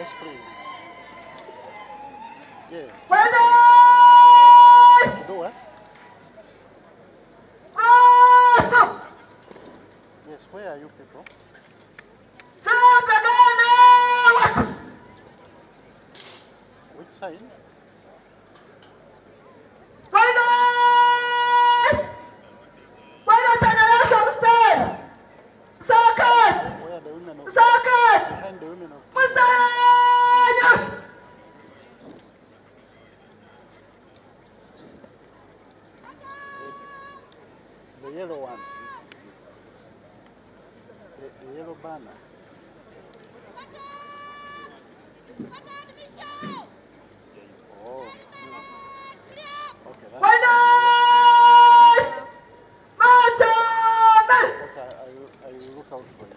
Yes, please. Yeah. To do what? Yes, where are you people? Which side? Where are the women of behind the women of The yellow one. The yellow banner. Oh. Okay, that's okay. I will look out for you.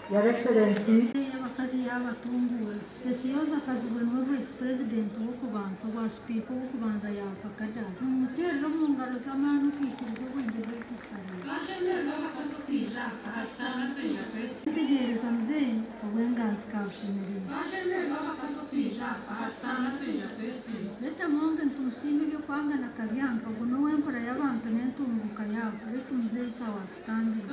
Your Excellency. Ey'abakazi yaabatunguura. Specioza Kazibwe niwe Vice President w'okubanza, obwa Sipiika ow'okubanza yaaba Kadaga. Mumuteerere omu ngaro z'amaani okwikiriza obwengye bwaitu kukareeba. Yetegyereza muzeeyi obw'enganzi kabushemereirwe. Beitu Amongi nitumusiima eby'okwangana akabyanga, ogu n'owenkura y'abantu n'entunguuka yaabo, beitu muzeeyi tawatutambire.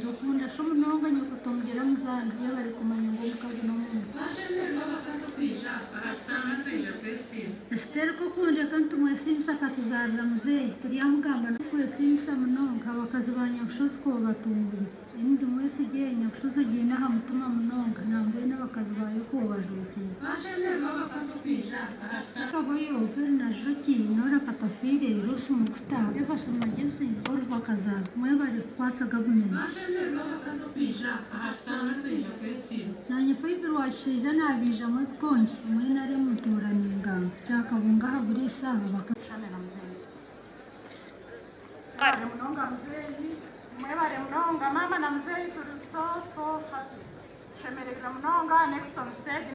Okunda sho munonga nyoko tomugira muzaana, yebare kumanya ngu omukazi n'omuntu. Esiteri ku okundeka nitumwesiimisa akatuzaarira muzeeyi, turyamugamba n'okwesiimisa munonga, abakazi ba Nyabushozi koobatungwire. Endi mwesigye, Nyabushozi egiine aha mutima munonga, nambwenu abakazi baayo koobajuukiire. Kaboyo, Verna Joki, Norah Katafiire, Ruth Mukuta, Evas Magyezi, Oliver Kazaara, mwebare kukwatsa gavumenti. Naanye Faibi Rwakishaija naabiijamu ebikonki, mbwenu ari omu ntuura ningamba. Kyakabunga aha Buriisa baka. Mwebare munonga muzeeyi, mwebare munonga maama na muzeeyi turi so so happy. Tushemereirwe munonga next on stage.